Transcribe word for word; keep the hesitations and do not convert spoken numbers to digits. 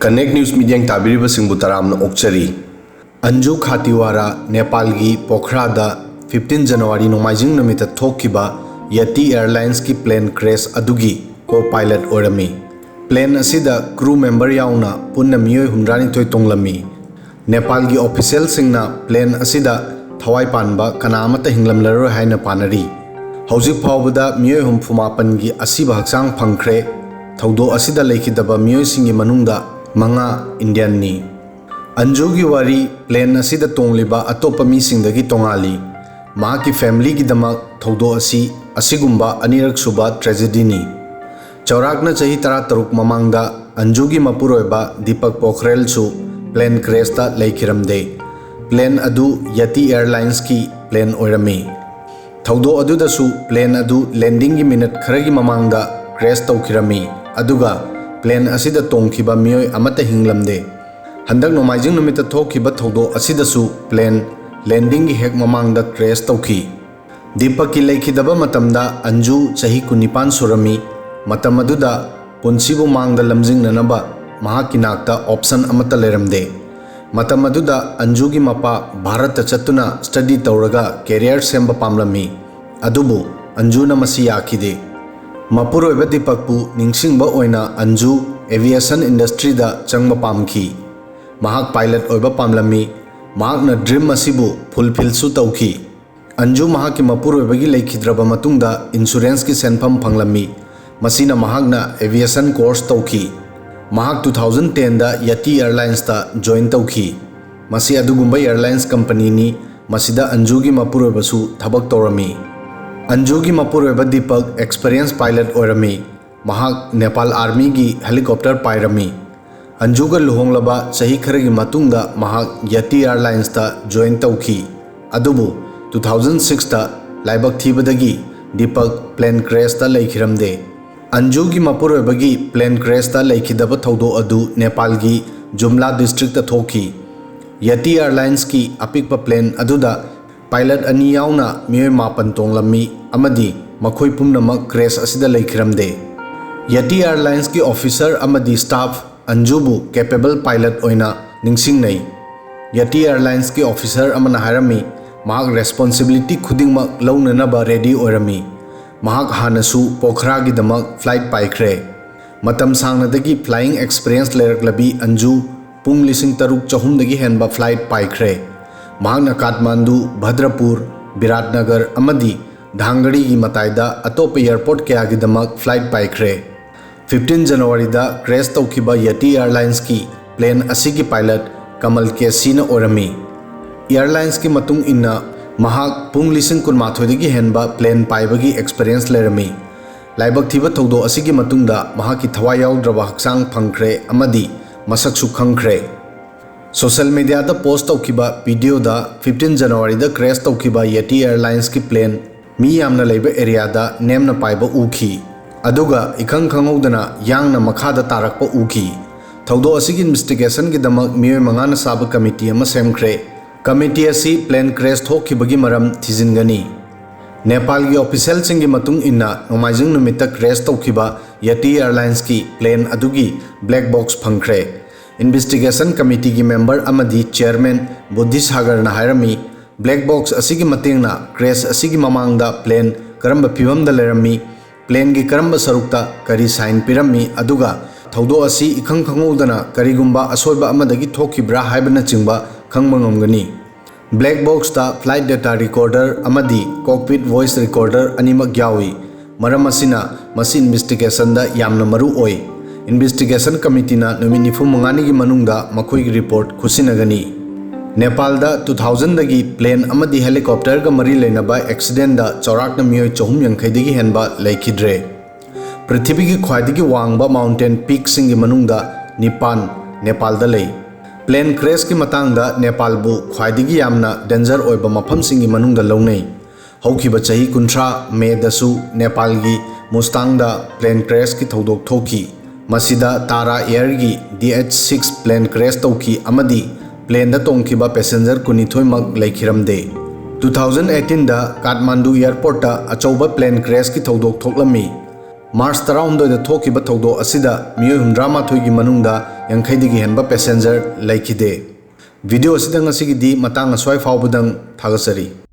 Connect News ꯃꯤꯠꯌꯦꯡ ꯇꯥꯕꯤꯔꯤꯕꯁꯤꯡꯕꯨ ꯇꯔꯥꯝꯅ ꯑꯣꯛꯆꯔꯤ꯫ Anju ꯈꯥꯇꯤꯋꯥꯔꯥ ꯅꯦꯄꯥꯜꯒꯤ ꯄꯣꯈ꯭ꯔꯥꯗ fifteen January ꯅꯣꯡꯃꯥꯏꯖꯤꯡ ꯅꯨꯃꯤꯠꯇ ꯊꯣꯛꯈꯤꯕ ꯌꯦꯇꯤ ꯑꯦꯌꯔꯂꯥꯏꯟꯁꯀꯤ ꯄ꯭ꯂꯦꯟ ꯀ꯭ꯔꯦꯁ ꯑꯗꯨꯒꯤ ꯀꯣ ꯄꯥꯏꯂꯠ ꯑꯣꯏꯔꯝꯃꯤ꯫ ꯄ꯭ꯂꯦꯟ ꯑꯁꯤꯗ ꯀ꯭ꯔꯨ ꯃꯦꯝꯕꯔ ꯌꯥꯎꯅ ꯄꯨꯟꯅ ꯃꯤꯑꯣꯏ ꯍꯨꯝꯗ꯭ꯔꯥꯅꯤꯊꯣꯏ ꯇꯣꯡꯂꯝꯃꯤ꯫ ꯅꯦꯄꯥꯜꯒꯤ ꯑꯣꯐꯤꯁꯤꯌꯦꯜꯁꯤꯡꯅ ꯄ꯭ꯂꯦꯟ ꯑꯁꯤꯗ ꯊꯋꯥꯏ ꯄꯥꯟꯕ ꯀꯅꯥ ꯑꯃꯠꯇ ꯍꯤꯡꯂꯝꯂꯔꯣꯏ ꯍꯥꯏꯅ ꯄꯥꯅꯔꯤ꯫ ꯍꯧꯖꯤꯛ ꯐꯥꯎꯕꯗ ꯃꯤꯑꯣꯏ ꯍꯨꯝꯐꯨ ꯃꯥꯄꯟꯒꯤ ꯑꯁꯤꯕ ꯍꯛꯆꯥꯡ ꯐꯪꯈ꯭ꯔꯦ꯫ ꯊꯧꯗꯣꯛ ꯑꯁꯤꯗ ꯂꯩꯈꯤꯗꯕ ꯃꯤꯑꯣꯏꯁꯤꯡꯒꯤ ꯃꯅꯨꯡꯗ ꯃꯉꯥ ꯏꯟꯗꯤꯌꯟꯅꯤ꯫ ꯑꯟꯖꯨꯒꯤ ꯋꯥꯔꯤ ꯄ꯭ꯂꯦꯟ ꯑꯁꯤꯗ ꯇꯣꯡꯂꯤꯕ ꯑꯇꯣꯞꯄ ꯃꯤꯁꯤꯡꯗꯒꯤ ꯇꯣꯉꯥꯜꯂꯤ꯫ ꯃꯍꯥꯛꯀꯤ ꯐꯦꯃꯤꯂꯤꯒꯤꯗꯃꯛ ꯊꯧꯗꯣꯛ ꯑꯁꯤ ꯑꯁꯤꯒꯨꯝꯕ ꯑꯅꯤꯔꯛ ꯁꯨꯕ ꯇ꯭ꯔꯦꯖꯦꯗꯤꯅꯤ꯫ ꯆꯥꯎꯔꯥꯛꯅ ꯆꯍꯤ ꯇꯔꯥꯇꯔꯨꯛ ꯃꯃꯥꯡꯗ ꯑꯟꯖꯨꯒꯤ ꯃꯄꯨꯔꯣꯏꯕ ꯗꯤꯄꯛ ꯄꯣꯈ꯭ꯔꯦꯜꯁꯨ ꯄ꯭ꯂꯦꯟ ꯀ꯭ꯔꯦꯁꯇ ꯂꯩꯈꯤꯔꯝꯗꯦ꯫ ꯄ꯭ꯂꯦꯟ ꯑꯗꯨ ꯌꯦꯇꯤ ꯑꯦꯌꯔꯂꯥꯏꯟꯁꯀꯤ ꯄ꯭ꯂꯦꯟ ꯑꯣꯏꯔꯝꯃꯤ꯫ ꯊꯧꯗꯣꯛ ꯑꯗꯨꯗꯁꯨ ꯄ꯭ꯂꯦꯟ ꯑꯗꯨ ꯂꯦꯟꯗꯤꯡꯒꯤ ꯃꯤꯅꯠ ꯈꯔꯒꯤ ꯃꯃꯥꯡꯗ ꯀ꯭ꯔꯦꯁ ꯇꯧꯈꯤꯔꯝꯃꯤ, ꯑꯗꯨꯒ ꯄ꯭ꯂꯦꯟ ꯑꯁꯤꯗ ꯇꯣꯡꯈꯤꯕ ꯃꯤꯑꯣꯏ ꯑꯃꯠꯇ ꯍꯤꯡꯂꯝꯗꯦ꯫ ꯍꯟꯗꯛ ꯅꯣꯡꯃꯥꯏꯖꯤꯡ ꯅꯨꯃꯤꯠꯇ ꯊꯣꯛꯈꯤꯕ ꯊꯧꯗꯣꯛ ꯑꯁꯤꯗꯁꯨ ꯄ꯭ꯂꯦꯟ ꯂꯦꯟꯗꯤꯡꯒꯤ ꯍꯦꯛ ꯃꯃꯥꯡꯗ ꯀ꯭ꯔꯦꯁ ꯇꯧꯈꯤ꯫ ꯗꯤꯄꯛꯀꯤ ꯂꯩꯈꯤꯗꯕ ꯃꯇꯝꯗ ꯑꯟꯖꯨ ꯆꯍꯤ ꯀꯨꯟꯅꯤꯄꯥꯟ ꯁꯨꯔꯝꯃꯤ꯫ ꯃꯇꯝ ꯑꯗꯨꯗ ꯄꯨꯟꯁꯤꯕꯨ ꯃꯥꯡꯗ ꯂꯝꯖꯤꯡꯅꯅꯕ ꯃꯍꯥꯛꯀꯤ ꯅꯥꯛꯇ ꯑꯣꯞꯁꯟ ꯑꯃꯠꯇ ꯂꯩꯔꯝꯗꯦ꯫ ꯃꯇꯝ ꯑꯗꯨꯗ ꯑꯟꯖꯨꯒꯤ ꯃꯄꯥ ꯚꯥꯔꯠꯇ ꯆꯠꯇꯨꯅ ꯁ꯭ꯇꯗꯤ ꯇꯧꯔꯒ ꯀꯦꯔꯤꯌꯔ ꯁꯦꯝꯕ ꯄꯥꯝꯂꯝꯃꯤ꯫ ꯑꯗꯨꯕꯨ ꯑꯟꯖꯨꯅ ꯃꯁꯤ ꯌꯥꯈꯤꯗꯦ꯫ ꯃꯄꯨꯔꯣꯏꯕ ꯗꯤꯄꯛꯄꯨ ꯅꯤꯡꯁꯤꯡꯕ ꯑꯣꯏꯅ ꯑꯟꯖꯨ ꯑꯦꯚꯤꯌꯦꯁꯟ ꯏꯟꯗꯁꯇ꯭ꯔꯤꯗ ꯆꯪꯕ ꯄꯥꯝꯈꯤ꯫ ꯃꯍꯥꯛ ꯄꯥꯏꯂꯠ ꯑꯣꯏꯕ ꯄꯥꯝꯂꯝꯃꯤ꯫ ꯃꯍꯥꯛꯅ ꯗ꯭ꯔꯤꯝ ꯑꯁꯤꯕꯨ ꯐꯨꯜꯐꯤꯜꯁꯨ ꯇꯧꯈꯤ꯫ ꯑꯟꯖꯨ ꯃꯍꯥꯛꯀꯤ ꯃꯄꯨꯔꯣꯏꯕꯒꯤ ꯂꯩꯈꯤꯗ꯭ꯔꯕ ꯃꯇꯨꯡꯗ ꯏꯟꯁꯨꯔꯦꯟꯁꯀꯤ ꯁꯦꯟꯐꯝ ꯐꯪꯂꯝꯃꯤ꯫ ꯃꯁꯤꯅ ꯃꯍꯥꯛꯅ ꯑꯦꯚꯤꯌꯦꯁꯟ ꯀꯣꯔꯁ ꯇꯧꯈꯤ꯫ ꯃꯍꯥꯛ two thousand tenꯗ ꯌꯦꯇꯤ ꯑꯦꯌꯔꯂꯥꯏꯟꯁꯇ ꯖꯣꯏꯟ ꯇꯧꯈꯤ꯫ ꯃꯁꯤ ꯑꯗꯨꯒꯨꯝꯕ ꯑꯦꯌꯔꯂꯥꯏꯟꯁ ꯀꯝꯄꯅꯤꯅꯤ꯫ ꯃꯁꯤꯗ ꯑꯟꯖꯨꯒꯤ ꯃꯄꯨꯔꯣꯏꯕꯁꯨ ꯊꯕꯛ ꯇꯧꯔꯝꯃꯤ꯫ ꯑꯟꯖꯨꯒꯤ ꯃꯄꯨꯔꯣꯏꯕ ꯗꯤꯄꯛ ꯑꯦꯛꯁꯄꯔꯤꯌꯦꯟꯁ ꯄꯥꯏꯂꯠ ꯑꯣꯏꯔꯝꯃꯤ꯫ ꯃꯍꯥꯛ ꯅꯦꯄꯥꯜ ꯑꯥꯔꯃꯤꯒꯤ ꯍꯦꯂꯤꯀꯣꯞꯇꯔ ꯄꯥꯏꯔꯝꯃꯤ꯫ ꯑꯟꯖꯨꯒ ꯂꯨꯍꯣꯡꯂꯕ ꯆꯍꯤ ꯈꯔꯒꯤ ꯃꯇꯨꯡꯗ ꯃꯍꯥꯛ ꯌꯦꯇꯤ ꯑꯦꯌꯔꯂꯥꯏꯟꯁꯇ ꯖꯣꯏꯟ ꯇꯧꯈꯤ꯫ ꯑꯗꯨꯕꯨ two thousand sixꯇ ꯂꯥꯏꯕꯛ ꯊꯤꯕꯗꯒꯤ ꯗꯤꯄꯛ ꯄ꯭ꯂꯦꯟ ꯀ꯭ꯔꯦꯁꯇ ꯂꯩꯈꯤꯔꯝꯗꯦ꯫ ꯑꯟꯖꯨꯒꯤ ꯃꯄꯨꯔꯣꯏꯕꯒꯤ ꯄ꯭ꯂꯦꯟ ꯀ꯭ꯔꯦꯁꯇ ꯂꯩꯈꯤꯗꯕ ꯊꯧꯗꯣꯛ ꯑꯗꯨ ꯅꯦꯄꯥꯜꯒꯤ ꯖꯨꯝꯂꯥ ꯗꯤꯁꯇ꯭ꯔꯤꯛꯇ ꯊꯣꯛꯈꯤ꯫ ꯌꯦꯇꯤ ꯑꯦꯌꯔꯂꯥꯏꯟꯁꯀꯤ ꯑꯄꯤꯛꯄ ꯄ꯭ꯂꯦꯟ ꯑꯗꯨꯗ ꯄꯥꯏꯂꯠ ꯑꯅꯤ ꯌꯥꯎꯅ ꯃꯤꯑꯣꯏ ꯃꯥꯄꯟ ꯇꯣꯡꯂꯝꯃꯤ ꯑꯃꯗꯤ ꯃꯈꯣꯏ ꯄꯨꯝꯅꯃꯛ ꯀ꯭ꯔꯦꯁ ꯑꯁꯤꯗ ꯂꯩꯈꯤꯔꯝꯗꯦ꯫ ꯌꯦꯇꯤ ꯑꯦꯌꯔꯂꯥꯏꯟꯁꯀꯤ ꯑꯣꯐꯤꯁꯔ ꯑꯃꯗꯤ ꯁ꯭ꯇꯥꯐ ꯑꯟꯖꯨꯕꯨ ꯀꯦꯄꯦꯕꯜ ꯄꯥꯏꯂꯠ ꯑꯣꯏꯅ ꯅꯤꯡꯁꯤꯡꯅꯩ꯫ ꯌꯇꯤ ꯑꯦꯌꯔꯂꯥꯏꯟꯁꯀꯤ ꯑꯣꯐꯤꯁꯔ ꯑꯃꯅ ꯍꯥꯏꯔꯝꯃꯤ, ꯃꯍꯥꯛ ꯔꯦꯁꯄꯣꯟꯁꯤꯕꯤꯂꯤꯇꯤ ꯈꯨꯗꯤꯡꯃꯛ ꯂꯧꯅꯅꯕ ꯔꯦꯗꯤ ꯑꯣꯏꯔꯝꯃꯤ꯫ ꯃꯍꯥꯛ ꯍꯥꯟꯅꯁꯨ ꯄꯣꯈ꯭ꯔꯥꯒꯤꯗꯃꯛ ꯐ꯭ꯂꯥꯏꯠ ꯄꯥꯏꯈ꯭ꯔꯦ꯫ ꯃꯇꯝ ꯁꯥꯡꯅꯗꯒꯤ ꯐ꯭ꯂꯥꯏꯌꯤꯡ ꯑꯦꯛꯁꯄꯤꯔꯤꯌꯦꯟꯁ ꯂꯩꯔꯛꯂꯕꯤ ꯑꯟꯖꯨ ꯄꯨꯡ ꯂꯤꯁꯤꯡ ꯇꯔꯨꯛ ꯆꯍꯨꯝꯗꯒꯤ ꯍꯦꯟꯕ ꯐ꯭ꯂꯥꯏꯠ ꯄꯥꯏꯈ꯭ꯔꯦ꯫ ꯃꯍꯥꯛꯅ ꯀꯥꯊꯃꯥꯟꯗꯨ, ꯚꯗ꯭ꯔꯄꯨꯔ, ꯕꯤꯔꯥꯠꯅꯒꯔ ꯑꯃꯗꯤ ꯙꯥꯡꯒꯔꯤꯒꯤ ꯃꯇꯥꯏꯗ ꯑꯇꯣꯞꯄ ꯑꯦꯌꯔꯄꯣꯔꯠ ꯀꯌꯥꯒꯤꯗꯃꯛ ꯐ꯭ꯂꯥꯏꯠ ꯄꯥꯏꯈ꯭ꯔꯦ꯫ ꯐꯤꯐꯇꯤꯟ ꯖꯅꯋꯥꯔꯤꯗ ꯀ꯭ꯔꯦꯁ ꯇꯧꯈꯤꯕ ꯌꯇꯤ ꯑꯦꯌꯔꯂꯥꯏꯟꯁꯀꯤ ꯄ꯭ꯂꯦꯟ ꯑꯁꯤꯒꯤ ꯄꯥꯏꯂꯠ ꯀꯃꯜ ꯀꯦ ꯁꯤꯅ ꯑꯣꯏꯔꯝꯃꯤ꯫ ꯑꯦꯌꯔꯂꯥꯏꯟꯁꯀꯤ ꯃꯇꯨꯡ ꯏꯟꯅ, ꯃꯍꯥꯛ ꯄꯨꯡ ꯂꯤꯁꯤꯡ ꯀꯨꯟꯃꯥꯊꯣꯏꯗꯒꯤ ꯍꯦꯟꯕ ꯄ꯭ꯂꯦꯟ ꯄꯥꯏꯕꯒꯤ ꯑꯦꯛꯁꯄꯤꯔꯤꯌꯦꯟꯁ ꯂꯩꯔꯝꯃꯤ꯫ ꯂꯥꯏꯕꯛ ꯊꯤꯕ ꯊꯧꯗꯣꯛ ꯑꯁꯤꯒꯤ ꯃꯇꯨꯡꯗ ꯃꯍꯥꯛꯀꯤ ꯊꯋꯥꯏ ꯌꯥꯎꯗ꯭ꯔꯕ ꯍꯛꯆꯥꯡ ꯐꯪꯈ꯭ꯔꯦ ꯑꯃꯗꯤ ꯃꯁꯛꯁꯨ ꯈꯪꯈ꯭ꯔꯦ꯫ ꯁꯣꯁꯦꯜ ꯃꯤꯗꯤꯌꯥꯗ ꯄꯣꯁ꯭ꯠ ꯇꯧꯈꯤꯕ ꯚꯤꯗꯤꯑꯣꯗ ꯐꯤꯐꯇꯤꯟ ꯖꯅꯋꯥꯔꯤꯗ ꯀ꯭ꯔꯦꯁ ꯇꯧꯈꯤꯕ ꯌꯇꯤ ꯑꯦꯌꯔꯂꯥꯏꯟꯁꯀꯤ ꯄ꯭ꯂꯦꯟ ꯃꯤ ꯌꯥꯝꯅ ꯂꯩꯕ ꯑꯦꯔꯤꯌꯥꯗ ꯅꯦꯝꯅ ꯄꯥꯏꯕ ꯎꯈꯤ, ꯑꯗꯨꯒ ꯏꯈꯪ ꯈꯪꯍꯧꯗꯅ ꯌꯥꯡꯅ ꯃꯈꯥꯗ ꯇꯥꯔꯛꯄ ꯎꯈꯤ꯫ ꯊꯧꯗꯣꯛ ꯑꯁꯤꯒꯤ ꯏꯟꯚꯦꯁꯇꯤꯒꯦꯁꯟꯒꯤꯗꯃꯛ ꯃꯤꯑꯣꯏ ꯃꯉꯥꯅ ꯁꯥꯕ ꯀꯃꯤꯇꯤ ꯑꯃ ꯁꯦꯝꯈ꯭ꯔꯦ꯫ ꯀꯃꯤꯇꯤ ꯑꯁꯤ ꯄ꯭ꯂꯦꯟ ꯀ꯭ꯔꯦꯁ ꯊꯣꯛꯈꯤꯕꯒꯤ ꯃꯔꯝ ꯊꯤꯖꯤꯟꯒꯅꯤ꯫ ꯅꯦꯄꯥꯜꯒꯤ ꯑꯣꯐꯤꯁꯤꯌꯦꯜꯁꯤꯡꯒꯤ ꯃꯇꯨꯡ ꯏꯟꯅ, ꯅꯣꯡꯃꯥꯏꯖꯤꯡ ꯅꯨꯃꯤꯠꯇ ꯀ꯭ꯔꯦꯁ ꯇꯧꯈꯤꯕ ꯌꯇꯤ ꯑꯦꯌꯔꯂꯥꯏꯟꯁꯀꯤ ꯄ꯭ꯂꯦꯟ ꯑꯗꯨꯒꯤ ꯕ꯭ꯂꯦꯛ ꯕꯣꯛꯁ ꯐꯪꯈ꯭ꯔꯦ꯫ ꯏꯟꯚꯦꯁꯇꯤꯒꯦꯁꯟ ꯀꯃꯤꯇꯤꯒꯤ ꯃꯦꯝꯕꯔ ꯑꯃꯗꯤ ꯆꯦꯌꯔꯃꯦꯟ ꯕꯨꯗꯙꯤ ꯁꯥꯒꯔꯅ ꯍꯥꯏꯔꯝꯃꯤ, ꯕ꯭ꯂꯦꯛ ꯕꯣꯛꯁ ꯑꯁꯤꯒꯤ ꯃꯇꯦꯡꯅ ꯀ꯭ꯔꯦꯁ ꯑꯁꯤꯒꯤ ꯃꯃꯥꯡꯗ ꯄ꯭ꯂꯦꯟ ꯀꯔꯝꯕ ꯐꯤꯚꯝꯗ ꯂꯩꯔꯝꯃꯤ, ꯄ꯭ꯂꯦꯟꯒꯤ ꯀꯔꯝꯕ ꯁꯔꯨꯛꯇ ꯀꯔꯤ ꯁꯥꯏꯟ ꯄꯤꯔꯝꯃꯤ, ꯑꯗꯨꯒ ꯊꯧꯗꯣꯛ ꯑꯁꯤ ꯏꯈꯪ ꯈꯪꯍꯧꯗꯅ ꯀꯔꯤꯒꯨꯝꯕ ꯑꯁꯣꯏꯕ ꯑꯃꯗꯒꯤ ꯊꯣꯛꯈꯤꯕ꯭ꯔꯥ ꯍꯥꯏꯕꯅꯆꯤꯡꯕ ꯈꯪꯕ ꯉꯝꯒꯅꯤ꯫ ꯕ꯭ꯂꯦꯛ ꯕꯣꯛꯁꯇ ꯐ꯭ꯂꯥꯏꯠ ꯗꯦꯇꯥ ꯔꯤꯀꯣꯔꯗꯔ ꯑꯃꯗꯤ ꯀꯣꯛꯄꯤꯠ ꯚꯣꯏꯁ ꯔꯤꯀꯣꯔꯗꯔ ꯑꯅꯤꯃꯛ ꯌꯥꯎꯏ꯫ ꯃꯔꯝ ꯑꯁꯤꯅ ꯃꯁꯤ ꯏꯟꯚꯦꯁꯇꯤꯒꯦꯁꯟꯗ ꯌꯥꯝꯅ ꯃꯔꯨ ꯑꯣꯏ꯫ ꯏꯟꯚꯦꯁꯇꯤꯒꯦꯁꯟ ꯀꯃꯤꯇꯤꯅ ꯅꯨꯃꯤꯠ ꯅꯤꯐꯨ ꯃꯉꯥꯅꯤꯒꯤ ꯃꯅꯨꯡꯗ ꯃꯈꯣꯏꯒꯤ ꯔꯤꯄꯣꯔꯠ ꯈꯨꯠꯁꯤꯟꯅꯒꯅꯤ꯫ ꯅꯦꯄꯥꯜꯗ ꯇꯨ ꯊꯥꯎꯖꯟꯗꯒꯤ ꯄ꯭ꯂꯦꯟ ꯑꯃꯗꯤ ꯍꯦꯂꯤꯀꯣꯞꯇꯔꯒ ꯃꯔꯤ ꯂꯩꯅꯕ ꯑꯦꯛꯁꯤꯗꯦꯟꯗ ꯆꯥꯎꯔꯥꯛꯅ ꯃꯤꯑꯣꯏ ꯆꯍꯨꯝ ꯌꯥꯡꯈꯩꯗꯒꯤ ꯍꯦꯟꯕ ꯂꯩꯈꯤꯗ꯭ꯔꯦ꯫ ꯄ꯭ꯔꯤꯊꯤꯕꯤꯒꯤ ꯈ꯭ꯋꯥꯏꯗꯒꯤ ꯋꯥꯡꯕ ꯃꯥꯎꯟꯇꯦꯟ ꯄꯤꯛꯁꯤꯡꯒꯤ ꯃꯅꯨꯡꯗ ꯅꯤꯄꯥꯟ ꯅꯦꯄꯥꯜꯗ ꯂꯩ꯫ ꯄ꯭ꯂꯦꯟ ꯀ꯭ꯔꯦꯁꯀꯤ ꯃꯇꯥꯡꯗ ꯅꯦꯄꯥꯜꯕꯨ ꯈ꯭ꯋꯥꯏꯗꯒꯤ ꯌꯥꯝꯅ ꯗꯦꯟꯖꯔ ꯑꯣꯏꯕ ꯃꯐꯝꯁꯤꯡꯒꯤ ꯃꯅꯨꯡꯗ ꯂꯧꯅꯩ꯫ ꯍꯧꯈꯤꯕ ꯆꯍꯤ ꯀꯨꯟꯊ꯭ꯔꯥ ꯃꯦꯗꯁꯨ ꯅꯦꯄꯥꯜꯒꯤ ꯃꯨꯁꯇꯥꯡꯗ ꯄ꯭ꯂꯦꯟ ꯀ꯭ꯔꯦꯁꯀꯤ ꯊꯧꯗꯣꯛ ꯊꯣꯛꯈꯤ꯫ ꯃꯁꯤꯗ ꯇꯥꯔꯥ ꯑꯦꯌꯔꯒꯤ ꯗꯤ ꯑꯩꯆ ꯁꯤꯛꯁ ꯄ꯭ꯂꯦꯟ ꯀ꯭ꯔꯦꯁ ꯇꯧꯈꯤ ꯑꯃꯗꯤ ꯄ꯭ꯂꯦꯟꯗ ꯇꯣꯡꯈꯤꯕ ꯄꯦꯁꯦꯟꯖꯔ ꯀꯨꯟꯅꯤꯊꯣꯏꯃꯛ ꯂꯩꯈꯤꯔꯝꯗꯦ꯫ ꯇꯨ ꯊꯥꯎꯖꯟ ꯑꯩꯠꯇꯤꯟꯗ ꯀꯥꯊꯃꯥꯟꯗꯨ ꯑꯦꯌꯔꯄꯣꯔꯠꯇ ꯑꯆꯧꯕ ꯄ꯭ꯂꯦꯟ ꯀ꯭ꯔꯦꯁꯀꯤ ꯊꯧꯗꯣꯛ ꯊꯣꯛꯂꯝꯃꯤ꯫ ꯃꯥꯔꯆ ꯇꯔꯥꯍꯨꯝꯗꯣꯏꯗ ꯊꯣꯛꯈꯤꯕ ꯊꯧꯗꯣꯛ ꯑꯁꯤꯗ ꯃꯤꯑꯣꯏ ꯍꯨꯝꯗ꯭ꯔꯥ ꯃꯥꯊꯣꯏꯒꯤ ꯃꯅꯨꯡꯗ ꯌꯥꯡꯈꯩꯗꯒꯤ ꯍꯦꯟꯕ passenger ꯂꯩꯈꯤꯗꯦ꯫ Video ꯑꯁꯤꯗ ꯉꯁꯤꯒꯤꯗꯤ ꯃꯇꯥꯡ ꯑꯁ꯭ꯋꯥꯏ ꯐꯥꯎꯕꯗꯪ꯫ ꯊꯥꯒꯠꯆꯔꯤ꯫